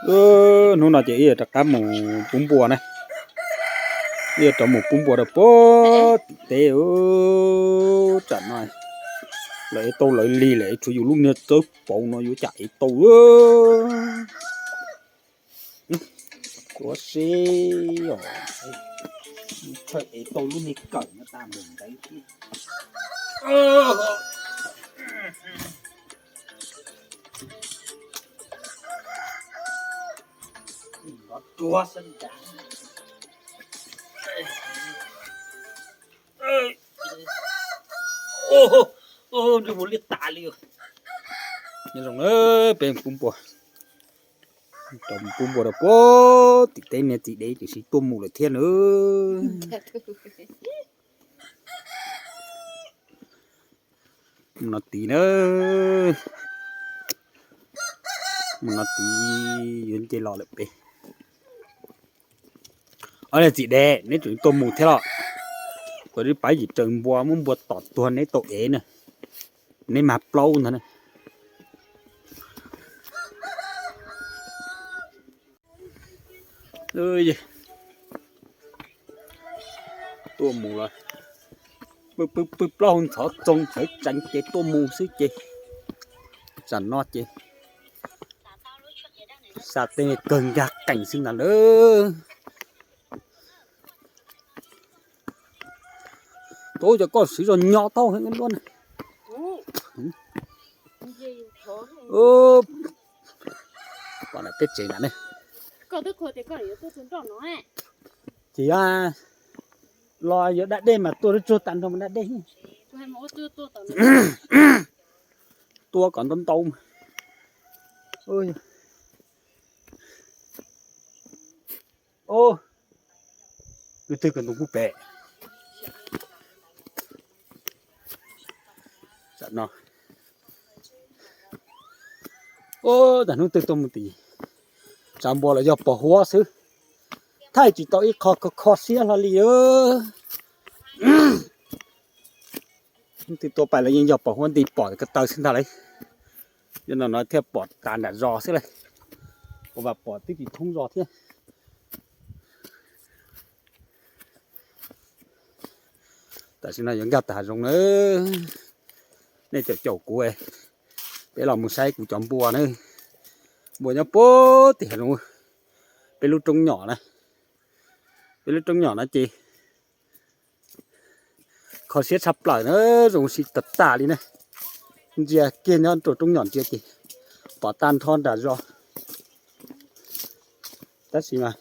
Hnub no ces ib yam rov qab mus pub npua na. Ib yam rov mus pub npua rau puag tim teb. Tsam no lawv ev tau lawv li lawm, tshuav yus lub niag txawb paus no yuav cas ev tau. Tuav si os, tshuav ev tau lub niag kawm no tas mus ntawd thiab. Nrov ruag xwb ntag. Ntsej muag liab tas li. Nyob zoo na, peb pub npua, rau pub npua rau puag tim teb, niag txiv dev tiam sis tuaj mus lawm thiab na. Mus no tid na, mus no tid yuav nce los lawm peb. Ob niag txiv dev, neb tseem tuaj mus thiab los? Kuv twb pab yim raws npua, muab npua tom tuag neb tau ev na, neb mag plaub ntag na. Tuaj mus los pw pw plaub hau ntxhov txoog txhawv tsees ces tuaj mus xwb ces, tsam no ces xa tej kawg nkag qees xwb ntag lawm. Tuav cov koj siv zog nyo tau heev luaj na. Pom peb tsev na ne. Ces los yuav da dej mas tua lub tsuag tas nrho mas da dej. Tua kom ntau ntau. Ub, twg kws ntoo pub pem no. Ub, tas hnub twg tuaj mus tim tsav npua los yog pos huab xwb, thaij tsis tau ib qho kho kho siab hlo li. Hnub twg tuaj pais los yeej yog pos huab nti pom ko taw xwb ntag lauj. Yog no no thiaj pom tas nram zos xwb lauj, ua vas pom twb tsis thoob zos thiab. Tam sim no yuav nkag tas hav zoov na, nej caum caum kuv, peb los mus saib kuv cov npua na. Npua nyob puag tim hav zoov, peb lub roob nyom na, peb lub roob nyom no ces kho siab tshaj plaws na, zoo siab tag tag li na. Ntsia kiag nyob rau roob nyom ntsia ces pom tag nrho nram zos. Tab sis mas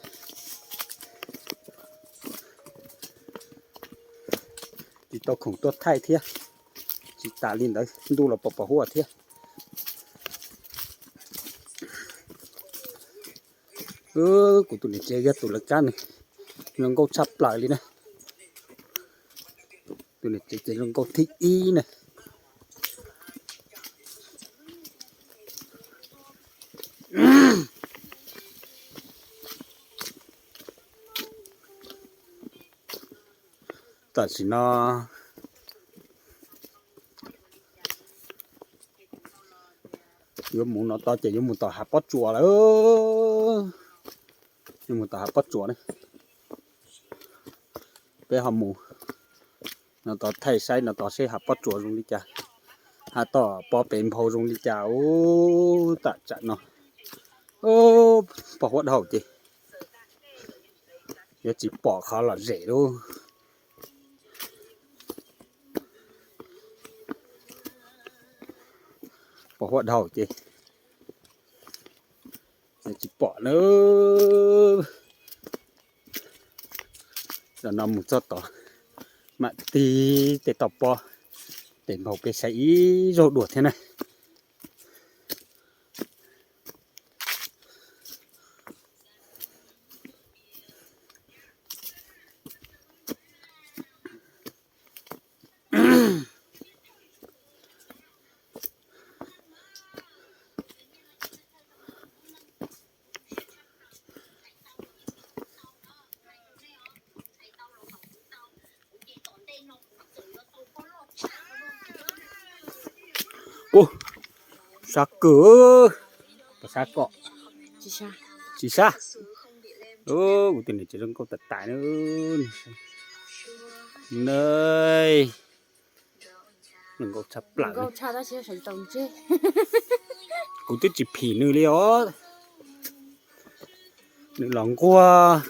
tsis tau khoom tuaj thaij thiab, tsis tas li ntawd ntuj los pom pos huab thiab. Kuv tus niam tsev yog tus lawv kab ne, zoo nkauj tshaj plaws li na. Tus niam tsev ces zoo nkauj thib ib na. Tam sim no yuav mus no tod ces yuav mus tom hav pob tsuas lawm. Yuav mus tom hav pob tsuas ne, peb ho mus no tod thaij saib no tod seb hav pob tsuas zoo li cas, hav tom pob pem nphau zoo li cas. Ub, tam tsam no pos huab dhau ces yuav tsis pom qhov lom zem lauj. Pos huab dhau ces tsis pom na. Zaum no mus txog tod mam tig tes tom pob pem nphau peb saib ib zaug dua thiab na. Ub, sab kawg, sab kom. Tsis sab. Kuv tus niam tsev zoo nkauj tas tas na. Nws zoo nkauj tshaj plaws. Kuv twb tsis phim nws li os. Nws los nquag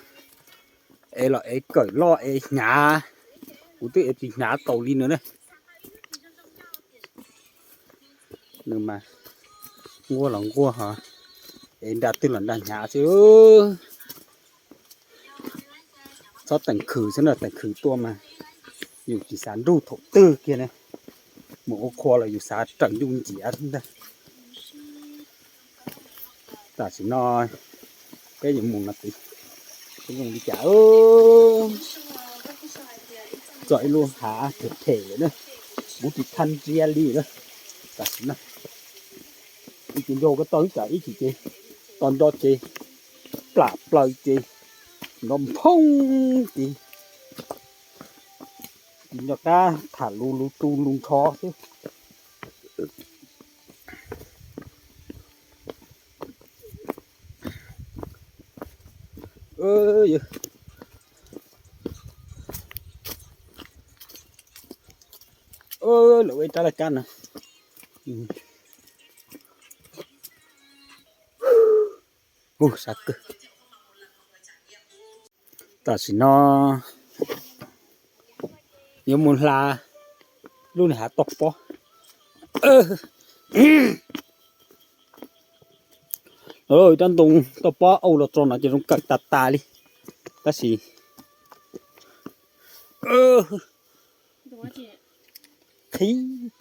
es los es kawm loj es hnyav, kuv twb es tsis hnyav tau li nws na. Nws mas nquag los nquag hos es nra twg los nra hnyav xwb. Txhob teem khwm xwb na, teem khwm tuaj mas yus tsis xav nrug thaum twg kiag ne. Mus ua qhua los yus xav raws ncuj nciav xwb ntag. Tam sim no peb yuav mus no tid, zoo li cas, txog ib lub hav phem phem lawm na, kuv tsis thaj ntsia li na. Tam sim no ib chim nrog koj tau ib tsam ib chim ces to nro ces plam plaws ces nrov nphoob ces tsis nco qab tham lus lus tu lus nrho xwb. Lawv ua ib rab laj kab no. Ub, sab kawg. Tam sim no yuav mus hla lub niag hav toj pob. Rab ntoo toj pob auj los tso no ces zoo kawg tas tas li. Tab sis qhib,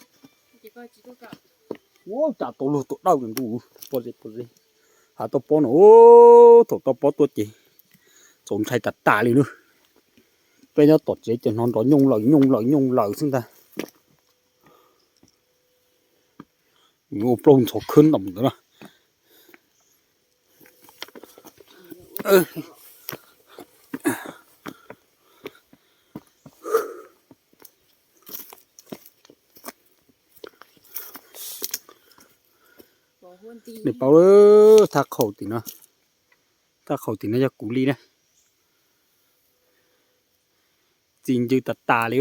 ua cas tau luag tuaj dawj ntu, pob zeb pob zeb. Hav toj pob no, thaum toj pob tuaj ces txaus ntshai tas tas li na. Peb nyob tom tsev ces hnov nrov nyooj lawm nyooj lawm nyooj lawm xwb ntag. Ua plaub ntxhov khwb ntom ntawd na. Nej paub, thaj qaum tim no, thaj qaum tim no yog kuv li na. Txi ncw tas tas li,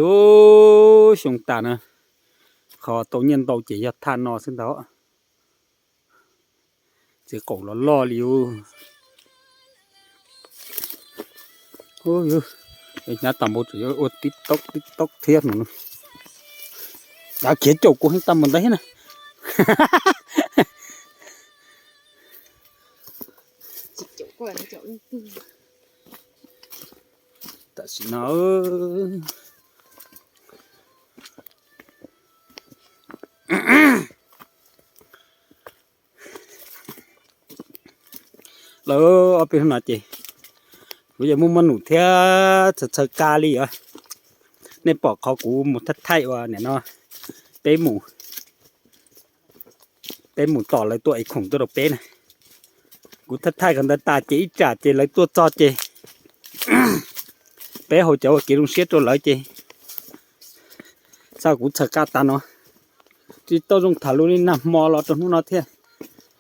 xyoo tas na, qhov tau nyiaj ntau ces yog thaj no xwb ntag. Txiv qaum los loj li. Hnyav tag npaum tseem yuav ua tib taub tib taub thiab no. Dav khiav caum kuv heev tag npaum ntawd thiab na. Tam sim no lawv ob peb hnub no ces kuv yeej muaj muaj num thiab txhaws txhaws ka li os. Nej pom qhov kuv mus thaij thaij ua nim no, peb mus, peb mus tom lawv tuaj ev khoom tuaj rau peb na. Kuv thaij thaij kom ntawd tas ces ib tsam ces lawv tuaj txog ces peb haus cawv ua kev zoo siab rau lawv ces txhaj kuv txhaws ka tas no. Tsis tau zoo tham lus li nag hmo los rau hnub no thiab,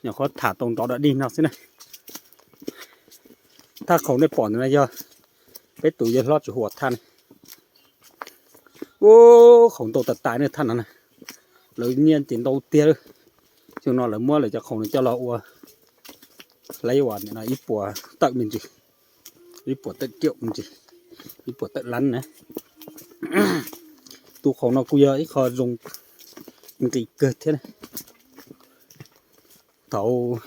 nyuam qhuav tham tau nrov dog dig no xwb na. Thaj qaum nej pom ntawd no yog peb tus yawg hlob Tswv Huas thaj na. Ub, qaum ntau tas tas ne thaj no na. Lawv nyiaj ces ntau tiag lawm. Xyoo no lawv muab lawv cov qaum no coj los ua hlais ua ib puas tawm me ntsis, ib puas tawm caum me ntsis, ib puas tawm lab na. Tus qaum no kuj yog ib qho zoo nqis kawg thiab. Thaum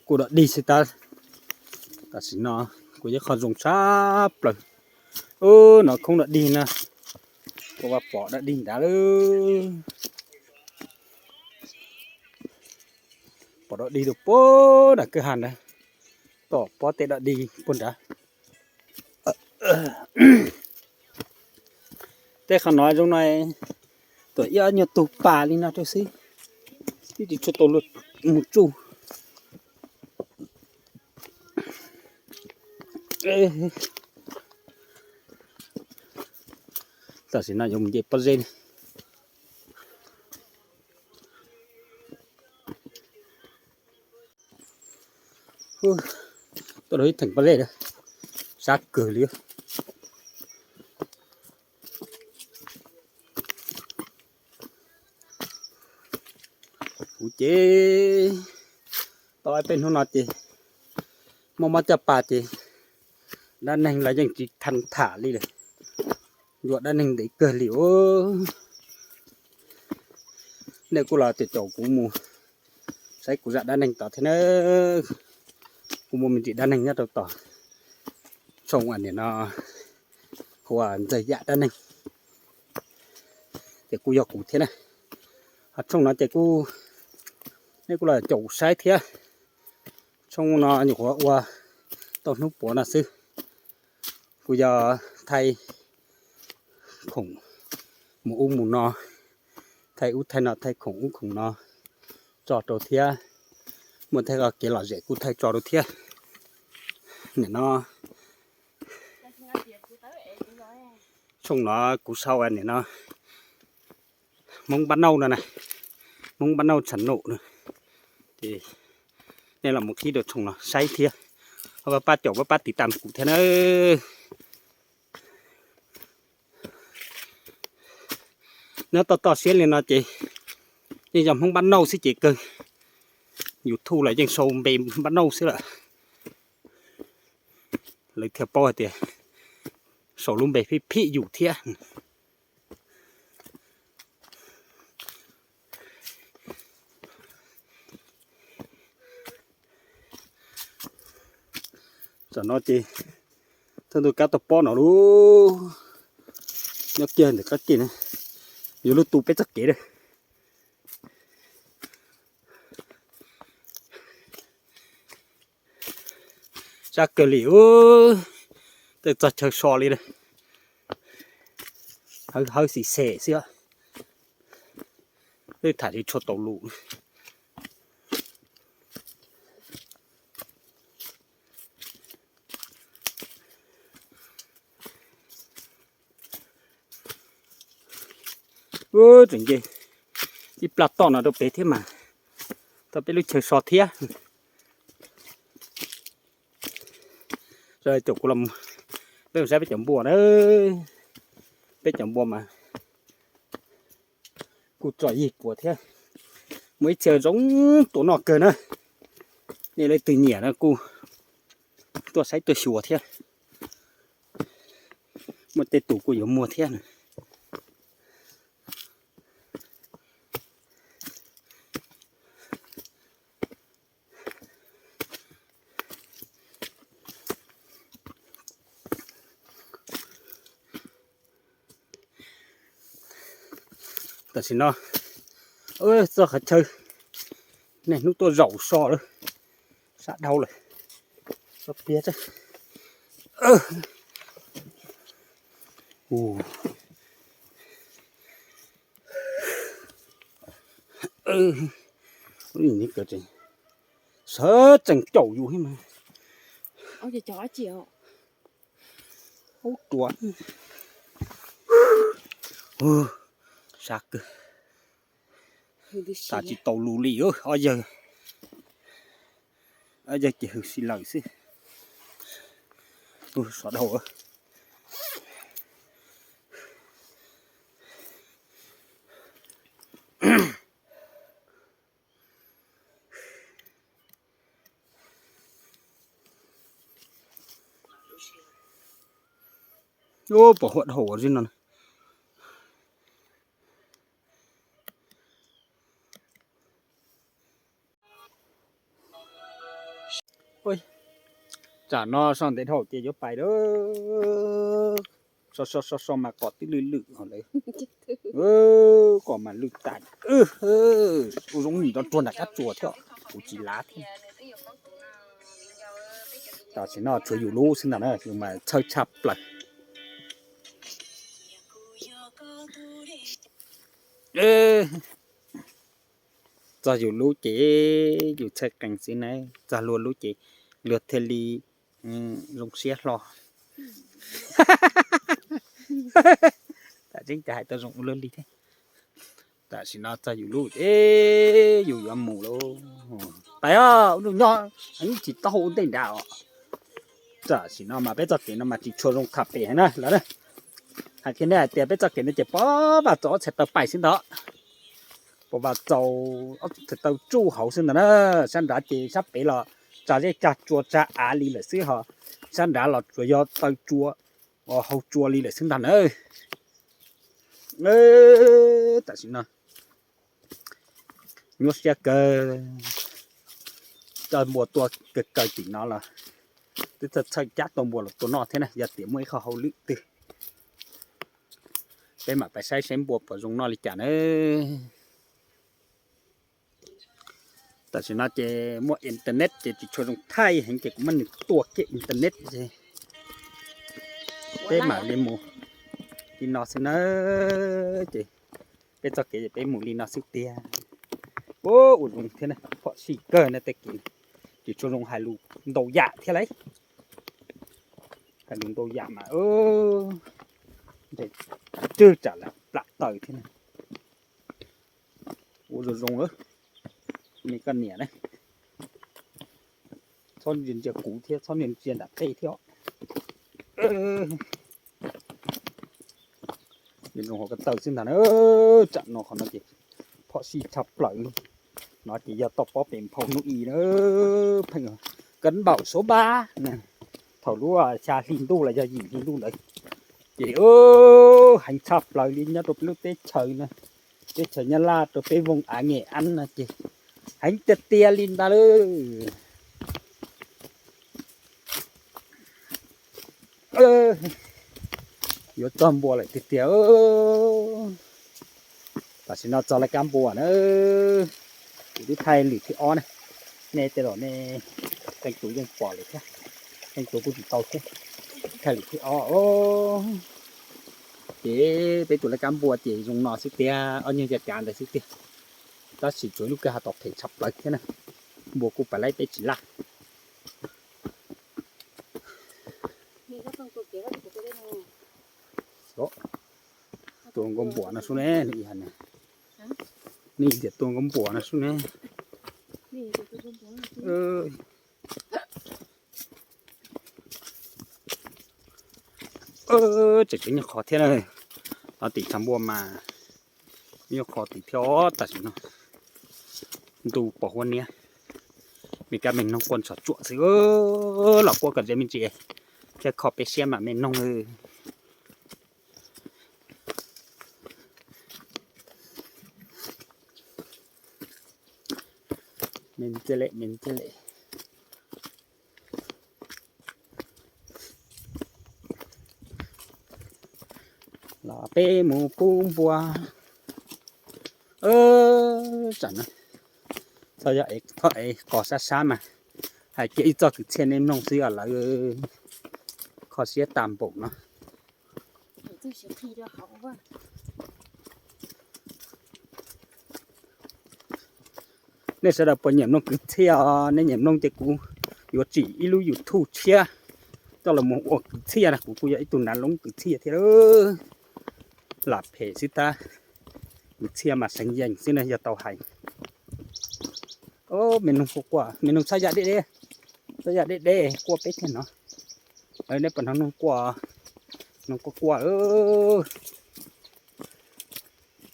kuj dog dig xwb tab, tam sim no kuj yog ib qho zoo tshaj plaws. Ub, no khoob dog dig no, kuj pom dog dig nrad lawm. Pom dog dig rau puag nram kwj ha ntawd, tom pob tej dog dig puag nrad. Tej qhov no zoo no, tuam ib ob nyuag tug pas li no rau xwb, twb tsis tshua tau luag mus tsuj. Tam sim no yuav mus nce pob zeb ne. Tuaj dua ib theem paj lej na, sab kawg li. Kuv ces tau ob peb hnub no ces mob mob caj pas ces dab neeg los yeej tsis tham tham li lawm. Yuav dab neeg ntev kawg li os. Nej kuj los caum kuv mus saib kuv zaj dab neeg tod thiab na. Kuv muaj me ntsis dab neeg nyob rau tom tshooj uas nim no hu ua Ntxawg Yam dab neeg, ces kuj yog kuv thiab na. Ho tshooj no ces kuj, nej kuj los caum kuv saib thiab. Tshooj no nyuam qhuav ua tau hnub puav no xwb. Kuv yog thaij khoom mus ub mus no, thaij ub thaij no, thaij khoom ub khoom no tso rau thiab. Muaj tej kev lom zem kuj thaij tso rau thiab. Nim no tshooj no kuv sau nim no Hmoob Npab Nauj no na, Hmoob Npab Nauj tsham num no. Ces nej los mus qhib rau tshooj no saib thiab, ho pab pab caum pab pab tiv tam kuv thiab na. Nyob toj toj siab li no ces yeej yog Hmoob Npab Nauj xwb ces kawg, YouTube los yeej sau npe Npab Nauj xwb lawm. Lawv thiaj paub hais tias sau lub npe phim phim yus thiab. Tam no ces thawj ntug kab tau pob no lub, nyob kiag ntawm qab kev na, yuav luag tu peb txoj kev na. Sab kawg li, tej txog chaw so li, hawv hawv xis xes xwb. Tej tham tsis tshua tau lus. Tseem nce ib plag toj no rau pem thiab mas tau peb lub chaw so thiab. Caum kuv los peb mus saib peb cov npua na. Peb cov npua mas kuj tso yig puas thiab. Muaj ib txhia zoo tua noj kawg na. Nej leej twg nyiam no kuj tuaj saib tuaj xyuas thiab. Muaj tej tus kuj yuav muag thiab. Tam sim no txog qhov chaw, niaj hnub tuaj zaum so lawm, sab dhau lawm. Tso pliag. Sawv tsees caum yus thiab mas. Ub, ruam. Sab kawg. Tham tsis tau lus li, ob yawg, ob yawg ces hws si lawm xwb. Sov dhau. Pom huam dhau zim no. Tsam no so ntev dhau ces yuav pais lawm. So so so so mas kom twb lwj lwm lawm. Kom mas lwj tas. Ua zoo nim no ruag nram qab tsuas thiab, kuv tsis lav thiab. Tam sim no tshuav yus lub xwb ntag na, yus mas txhawj tshaj plaws. Txog yus lub ces yus txhawj qees xwb na, txog luag lub ces luag thiaj li zoo siab hlo. Tam tseeb cas hais tau zoo ua luaj li thiab. Tam sim no txog yus lub es yus yuav mus lauj. Pais os, ua nyob heev tsis tau ua ntej nrad os. Tam sim no mas peb txoj kev no mas tsis tshua zoo tham pem heev na lawm na. Hais kiag nej hais tias peb txoj kev no ces pov vas txaus ob txhais taw pais xwb ntag. Pov vas txaus ob txhais taw tsuj hauv xwb ntag na. Sab nrad ces sab pem los tsa zeb tsa tsua tsa av li lawm xwb ho. Sab nrad los tsuas yog taw tsua, hau tsua li lawm xwb ntag na. Tam sim no nyuaj siab kawg, coj npua tua kawg kawg tim no los twb txhawj txhawj cab tau npua los tua noj thiab na, yog tias muaj ib qho hauj lwm twg peb mam pais saib saib npua puas zoo noj li cas na. Tam sim no ces muaj internet ces tsis tshua zoo thaij heev ces kuv muab nws tua kiag internet ces peb mam li mus li no xwb na. Ces peb txoj kev ces peb mus li no xwb tiag. Ua zoo thiab na, phom sij kawg na tej kev, tsis tshua zoo hais lus ntau yam thiab lauj. Hais lus ntau yam mas ntswg tsam lam plam taws thiab na. Ua zoo zoo, me koj niam na, txhob ntsia ntsia kuv thiab txhob ntsia ntsia nram tej thiab. Zoo hauv ko taw xwb ntag na. Tsam no qhov no ces phom sij tshaj plaws. No ces yog toj pob pem nphau hnub i na, pheej kab npaum suav npab na. Thaum lub xya hli ntuj los yog yim hli ntuj ntawd ces heev tshaj plaws li nyob rau peb lub teb chaws no, teb chaws Nyab Laj rau peb voos av Nyem Ab no ces heev tiag tiag li ntag lauj. Yuav txog npua lawm tiag tiag. Tam sim no txog lawv kab npua na, kuv twb thaij lwm thib ob na, nej tej zaum nej leej twg yeej pom lawm thiab, leej twg kuj tsis tau thiab. Thaij lwm thib ob, ces peb tus lawv kab npua ces zoo no xwb tiag, ob nyuag yaj kav ntawd xwb tiag. Tab sis tsuas ib lub kwj ha tau phem tshaj plaws thiab na, npua kuj pais laib peb tsis laj. Tua nkauj npua no sub ne, nej tias tua nkauj npua no sub ne. Tseem tseem nyuag qhov thiab na, no tim tshav npua mas nyuag qhov tim thiab. Tam sim no ntu pos huab niab, me kab me noog quaj ntxhov tsuam xwb, los quaj kom ze me ntsis thiab kho peb siab mas me noog. Me ntxij lem, me ntxij lem. Los peb mus pub npua. Tsam no txhob yog es qos sab sab mas hais kiag ib txoj kwv txhiaj nej mloog xwb os lawv, kho siab tag npaum no. Nej sawv daws puas nyiam mloog kwv txhiaj os? Nej nyiam mloog ces kuv yuav tsim ib lub YouTube tshiab coj los mus ua kwv txhiaj na. Kuv kuj yog ib tug nav loob kwv txhiaj thiab, lam phem xwb tab, kwv txhiaj mas seev yees xwb na yog tau hais. Me noog quaj quaj, me noog txhab yam deb deb, txhab yam deb deb quaj peb thiab no. Nej puas hnov noog quaj, noog quaj quaj.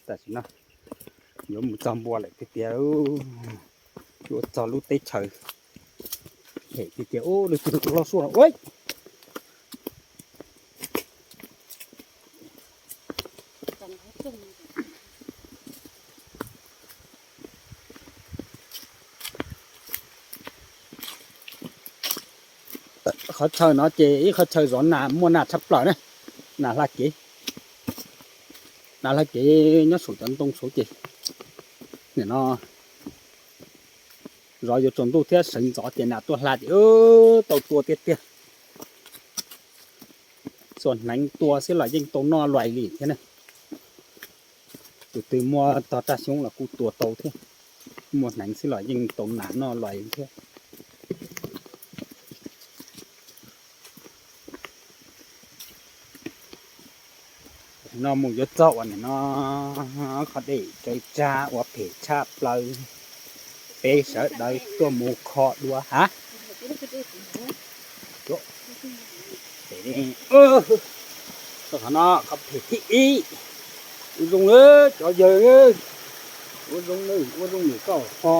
Tam sim no yuav mus txog npua lawm tiag tiag, yuav txog lub teb chaws phem tiag tiag. Lub teb chaws loj suaj no. Qhov chaw no ces ib qhov chaw zov nas, muaj nas tshaj plaws na. Nas hla kev, nas hla kev nyob saum cov ntoo saud ces nim no zov yuav tsaus ntuj thiab sawv ntxov ces nas tuaj hla ces tau tua tiag tiag. Txua hneev tua xwb los yeej tau noj luais li thiab na. Tus twg muaj tog raj xyoob los kuj tua tau thiab, muaj hneev xwb los yeej tau nas noj luais thiab. No mus yuav txog uas nim no qhov dej tsaws tsag uas phem tshaj plaws, peb sawv daws tuaj mus kho dua hab. Qhov no qhov phem thib ib. Ua zoo na cov yawg, ua zoo na, ua zoo nws koj ho.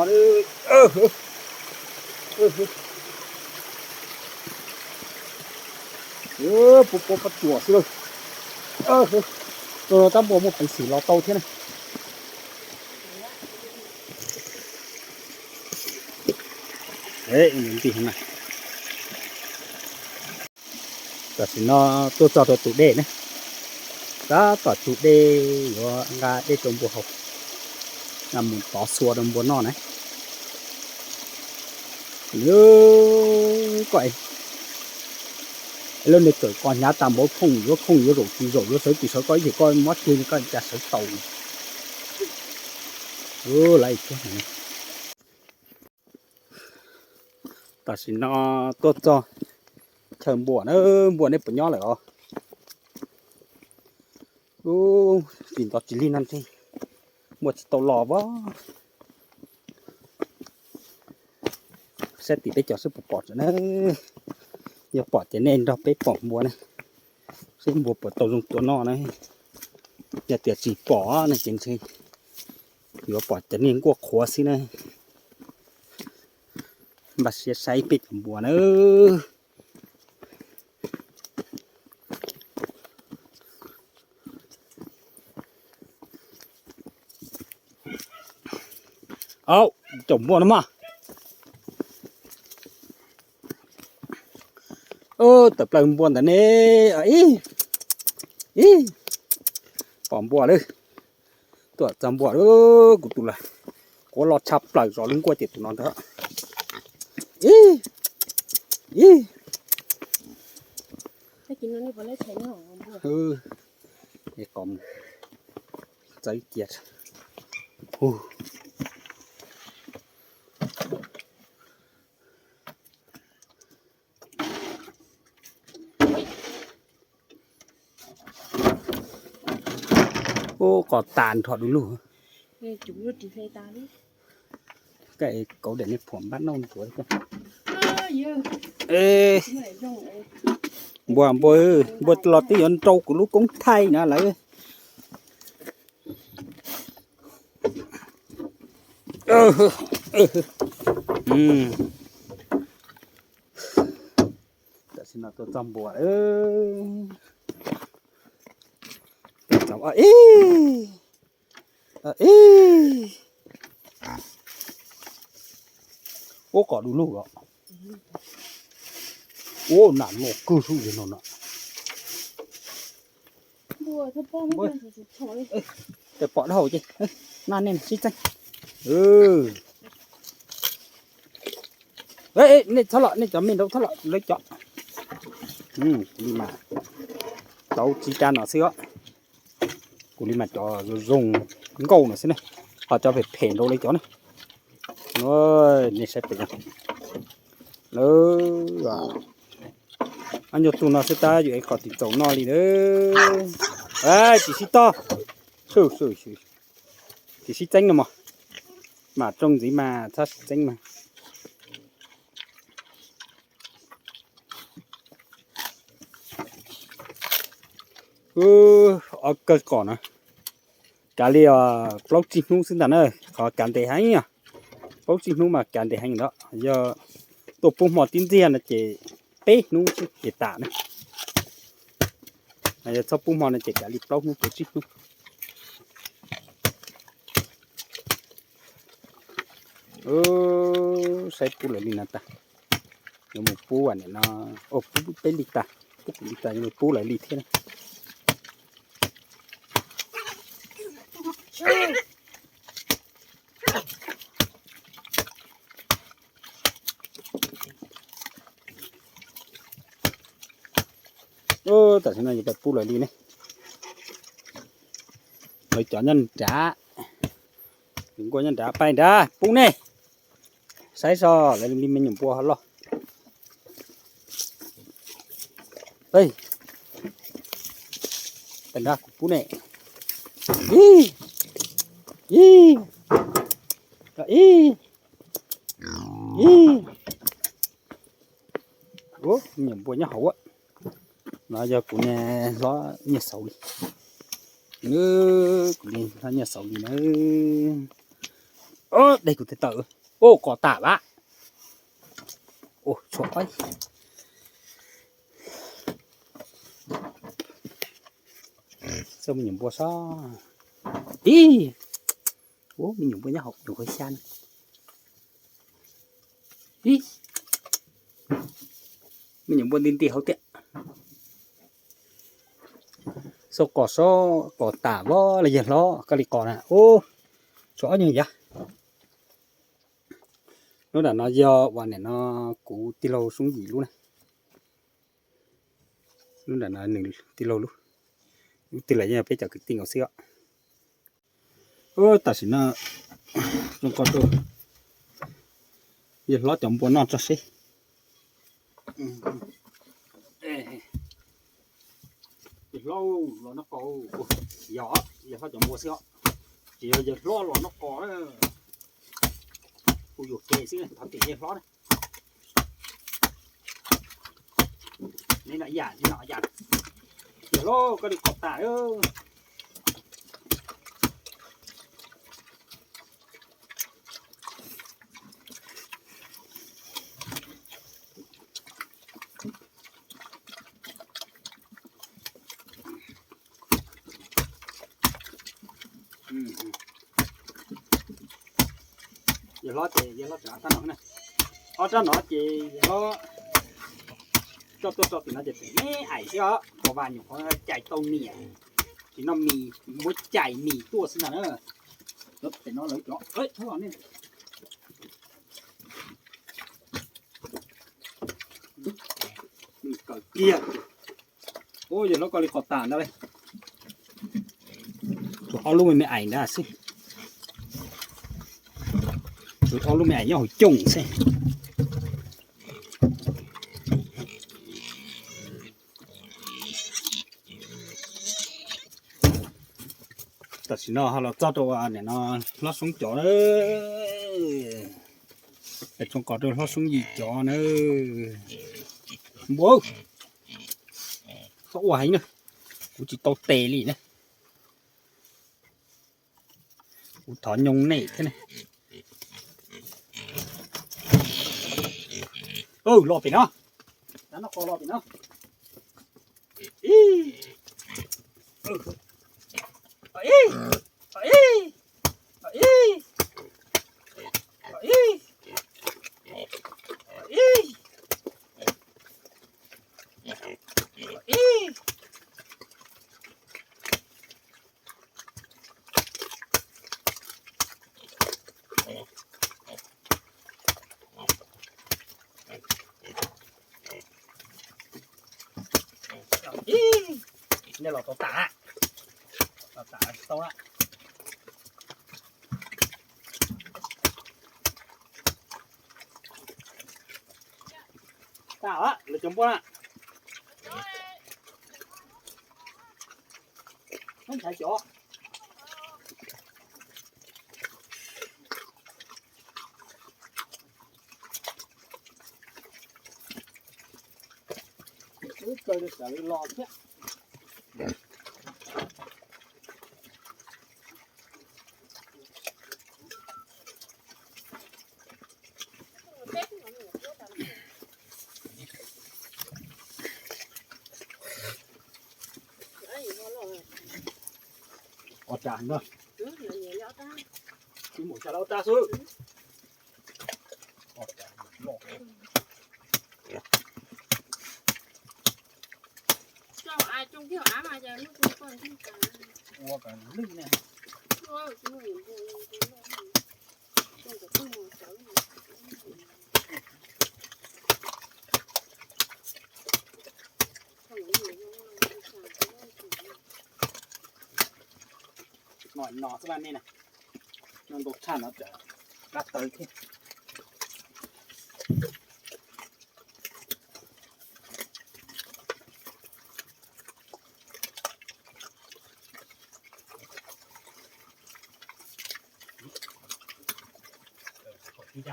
Puab puab pob tsuas xwb lauj. Tab npua muaj peev xwm los tau thiab na. Tam sim no tuaj txog rau tus dej na, tab tom tsu dej yuav nqa dej rau npua haus, mus tov xua rau npua noj na. Koj lub niag kawm ko hnyav tas npaum khooj, yuav khooj yuav zaum tsis zaum, yuav sawv tsis sawv, koj ib yam koj muab kiag koj cas sawv tau. Tam sim no tuaj txog chaw npua na, npua neb puas nyob lawm os? Ub, tsis ntov tsis lig no ntshe npua tsis tau los as. Saib tim peb cov seb puas pom tseem na. Yog pom ces nej nrog peb pom npua na, seb npua puas tau zoo tua noj na. Yog tias tsis pom no ces ntshe yuav pom cov niag nkuaj qhuav xwb na. Npaj siab saib peb cov npua na. Au, caum npua no mas. Tawm plaws npua ntawd ne. Ib, ib, pom npua lawm. Tuaj txog npua lawm kuv tus lawm. Quav los tshaj plaws zov lub nkuaj ces tus no ntag. Ib, ib. Txawb cia. Ub, qos tas nrho du lug. Kauv daim niag phuam npab nauj ntsuav. Npua, npua, npua los twb yuav nrau kuv lub koob thaij no lawm. Tam sim no tuaj txog npua. Ib, ib. Ub, qos du lug os. Ub, nam luaj kawg sub no no. Tes pom dab hau ces, no nej sib txeeb. Nej txhob los, nej cov me nraud txhob los, lawv cov. Kuv li mas tau tsis tas no xwb os. Kuv li mas cov zoo zoo nkauj no xwb ne, ho cov phem phem nraud lawv cov ne. Nej saib pem, ob nyuag tug no xwb tab yuav qos tsis txaus noj li na. Tsis sib tog, tsis sib txeeb no mog, mam rooj ntxiv mas txhob sib txeeb mas. Ob kawg qos na, kav li plaub tsib hnub xwb ntag na, qhov kav ntev heev os. Plaub tsib hnub mas kav ntev heev ntag. Yog tuaj pub hmo tib ntxiag no ces peb hnub xwb ces tas na. Yog txhob pub hmo no ces kav li plaub hnub plaub tsib hnub. Saib pub lawv li no tas, yuav mus pub nim no, pub peb li tas, pub kuv li tas yuav mus pub lawv li thiab. Tam sim no yuav pais pub lawv li ne. Lawv cov nyob nrad, nkuaj nyob nrad, pais nrad pub nej. Saib so lawv li me nyuam npua ho loj. Nrog kuv pub ne. Ib, ib, ib, ib. Ua, me nyuam npua nyob hauv. No yog kuv niag hlob nyiaj xauv li. Kuv niag hlob nyiaj xauv li na. Dej kuv tes taw. Ua, qos tas vam. Ua, tshuav. Xauv me nyuam npua sob. Ib, ua, me nyuam npua nyob hauv nyuam qhuav xya na. Ib, me nyuam npua nti nti hauv tiag. Xauv qos sob, qos tas vam los yawg hlob koj li qos na. Ua, tshuav ob nyuag yav. Lub nram no yog uas nim no kuv tij laug Soob Yim lub na. Lub nram no nws tij laug lub, lub twg los yeej yog peb cov kwv tij nkaus xwb os. Tam sim no zoo ko rau yawg hlob cov npua noj tso seb. Yawg hlob los noj qos, yog yawg hlob cov npua xwb os. Tsis yog yawg hlob los noj qos na. Kuv yuam kev xwb, thov tiam yawg hlob na. Neb no ib yam, neb no ib yam. Yawg hlob koj li qos tas. Yawg hlob ces yawg hlob tseem ob rab no na. Ob rab no ces yawg hlob coj tuaj tso tim no ces tseem me aim thiab os, tus vas nyuam qhuav cais tau niam, tsis noj mis, muab cais mis tuaj xwb ntag na. Lawv pem no lawv cov, thab los ne. Kawm kiag. Ua, yawg hlob koj li qos tas ntag lauj. Tshuav ob lub me me aim ntawd xwb. Tshuav ob lub me aim nyob hauv cooj xwb. Tam sim no ho los txog rau nim no hlob Soob cov na. Tsoom qos rau hlob Soob Yim cov na. Npua, txhob ua heev na, kuv tsis tau tes li na. Kuv thov nyooj nej thiab ne. Los pem no, los pem no. Nej los tau tas, los tas tsis tau na. Tas lawv cov npua na. Ntshai cov. Wb kaw rau sawv los thiab. Ob rab no. Tsis mus tsa lawm ob rab xwb. Ua kom lwj ne. No xwb ne, no ntau tshaj no tsam kab tawv thiab. Ces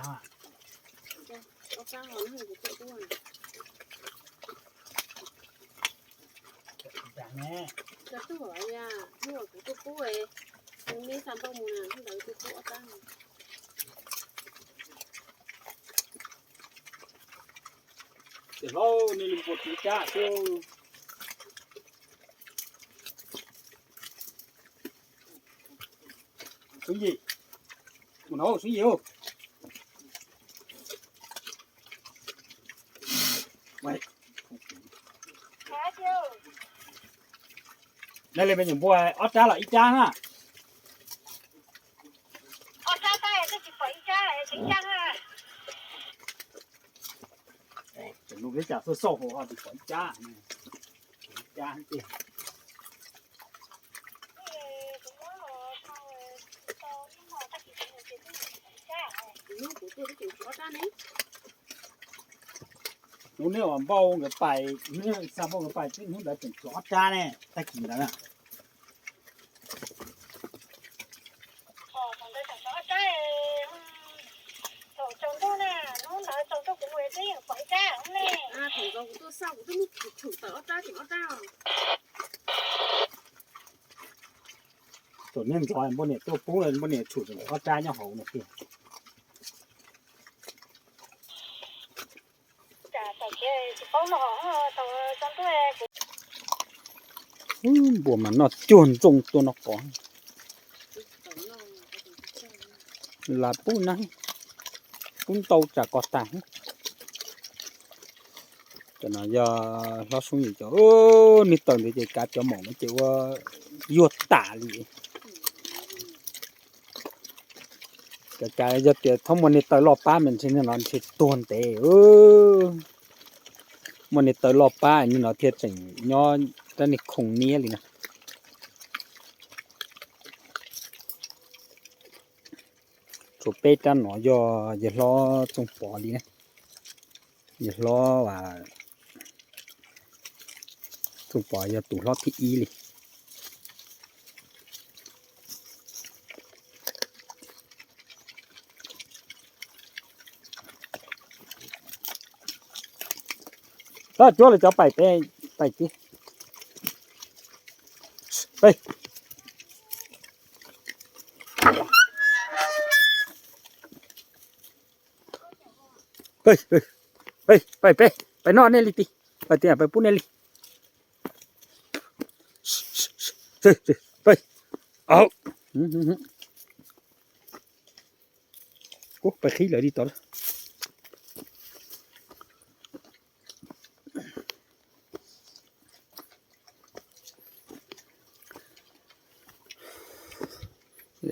hlob, nej li npua txiv cab xwb. Xub Yim, mus no Xub Yim. Nej li me nyuam npua ob rab los ib rab na? Tseem lub peb cas xauj xauj hauv ho tsis pom ib rab, ib rab tiag. Hnub nej uas npauj nkawd pais, hnub xa npauj nkawd pais, hnub ntawd tseem tshuav ob rab ne, tag kis ntawd na. Thaum nej ntxov npoj niam tuaj pub, npoj niam tshum tseem ob rab nyob hauv no tiag. Npua mas noj cuag ntsooj tuaj noj qos. Las pub na, pub ntau tsam kos tas. Cov no yog hlob Xub Yim cov, niag taws ntawd ces kav cov maum no ces ua yuag tas li. Kav kav yog tias thaum muaj niag taws loj pab mas ntshe niag no ntshe tuag ntev. Muaj niag taws loj pab niag no thiaj tseem nyob rab niag khoom niab li na. Tshuav peb rab no yog yawg hlob Txooj Pov li na. Yawg hlob, Txooj Pov yog tus hlob thib ib li. Tab cuab lawv cov paim pem, paim tib. Paim pem, paim noj nej li tib, paim tias paim pub nej li. Paim, au, paim qhib lawv li tod.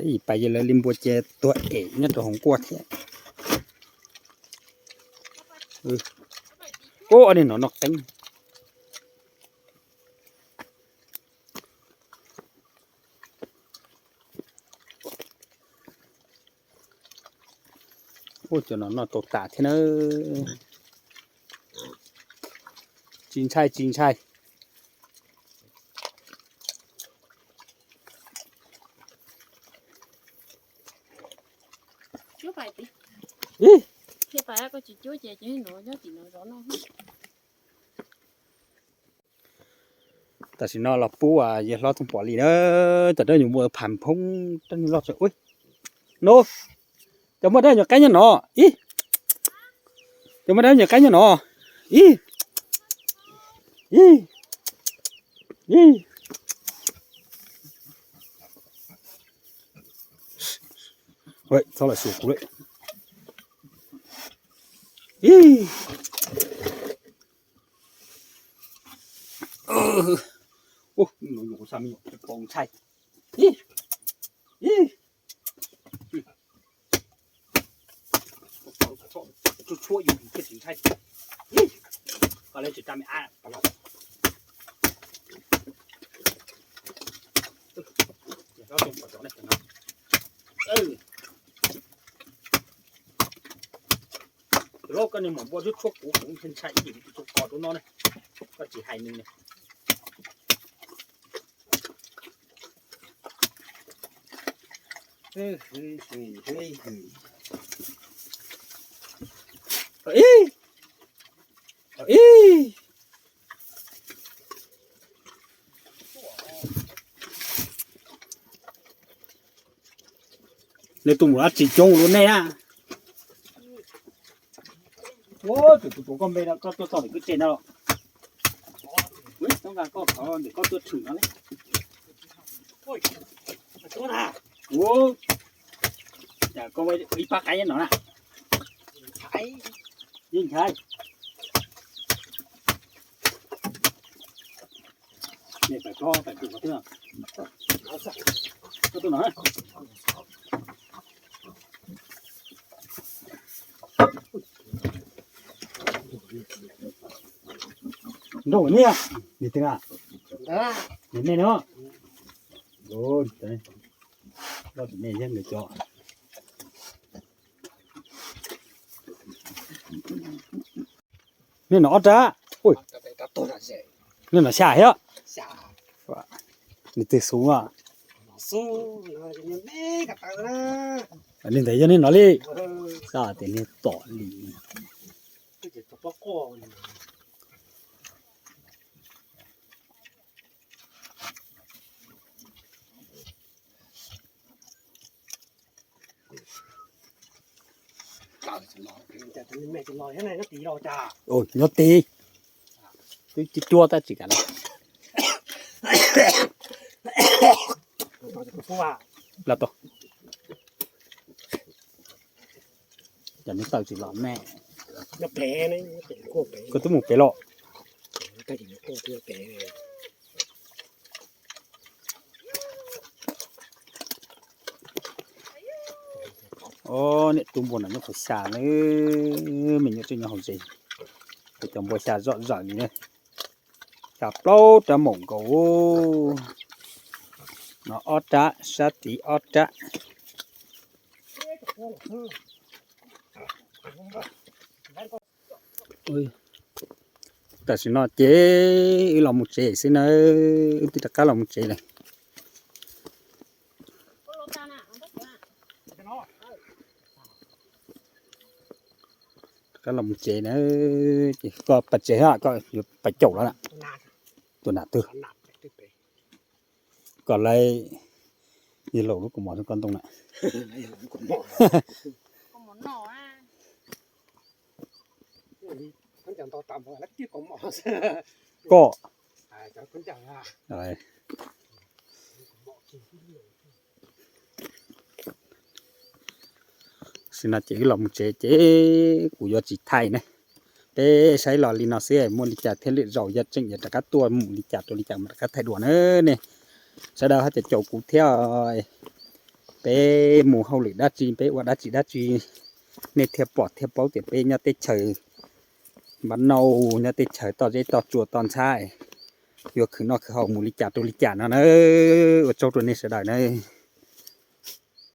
Ib pais yog lawv li npua ces tuag em nyob rau hauv nkuaj thiab. Ub, niag no noj qeeb. Ub, cov no noj tau tas thiab na. Tsis ntshai, tsis ntshai. Ib, tam sim no los pub yawg hlob Txooj Pov li na. Cov dab nyuam npua pham phoob, dab nyuam loj tsev ua no. Cov muaj dab nyuam qeeb nyob no ib, cov muaj dab nyuam qeeb nyob no ib, ib, ib. Txhob lam xyuas kuv lawm. Ib, ub, no yus kuv xa me nyuam tsis paub ntshai. Ib, ib. Tshuab tshuab yus thiaj tsis ntshai. Ib, koj lawv tsis tsa me ab pas los. Tus hlob koj niag maum npua tshuab tshuab kuv, kuv ntshai ntshai ib yim tus tshuab kos rau no na. Koj tsis hais nws na. Hwj, hwj, hwj, hwj. Ib, ib. Nej tuaj mus dab tsi coob ua luaj nej na? Tus tuav koj npe no koj tuaj txog lawm kwj tse no los? Koj nqa koj qhov ntawm koj tuaj tshwm no ne. Ua cas koj ib pab qaib nyob no na? Yeej ntshai. Nej pais koj pais tus qhov twg? Koj tuaj no. Nrau niag, niag twg na? Niag nej no. Tus nej thiab nws cov. Nej no ob rab. Nej no xya thiab. Nws twg xub a? Li ntawd yog nej no li. Xav tias nej tom li. Nyob tid, twb cuab tab tsis kam los. Cov neb taw tsis los me. Koj twb mus pem los? Niam tub npua no nyob qhov xya na, me nyuam tseem nyob hauv tsev. Kuv cov npua xya zom zaws li na. Xya plaub rab maum nkaus. No ob rab, sab tid ob rab. Tam sim no ces wb los mus tsev xwb na, wb twb rov qab los mus tsev lawm. Rov qab los mus tsev na, ces koj pas tsev, koj yuav pas caum los na. Tus nam twg? Koj lawv yog laus lub kaus mom koj ntoo na. Koj, sim no ces wb los mus tsev ces kuv yuav tsis thaij ne. Peb saib los li no xwb, muaj li cas thiab lwm zaus yog tseem yuav rov qab tuaj mus li cas rau li cas mam rov qab thaij dua na ne. Sawv daws ho caum caum kuv thiab, peb mus hauj lwm dab tsi, peb ua dab tsi dab tsi, nej thiaj pom thiaj paub tias peb nyob teb chaws npab nauj, nyob teb chaws toj zeb toj tsua toj ntxhab, yuav khwv noj khwv haus mus li cas rau li cas no na. Ua tsaug rau nej sawv daws na.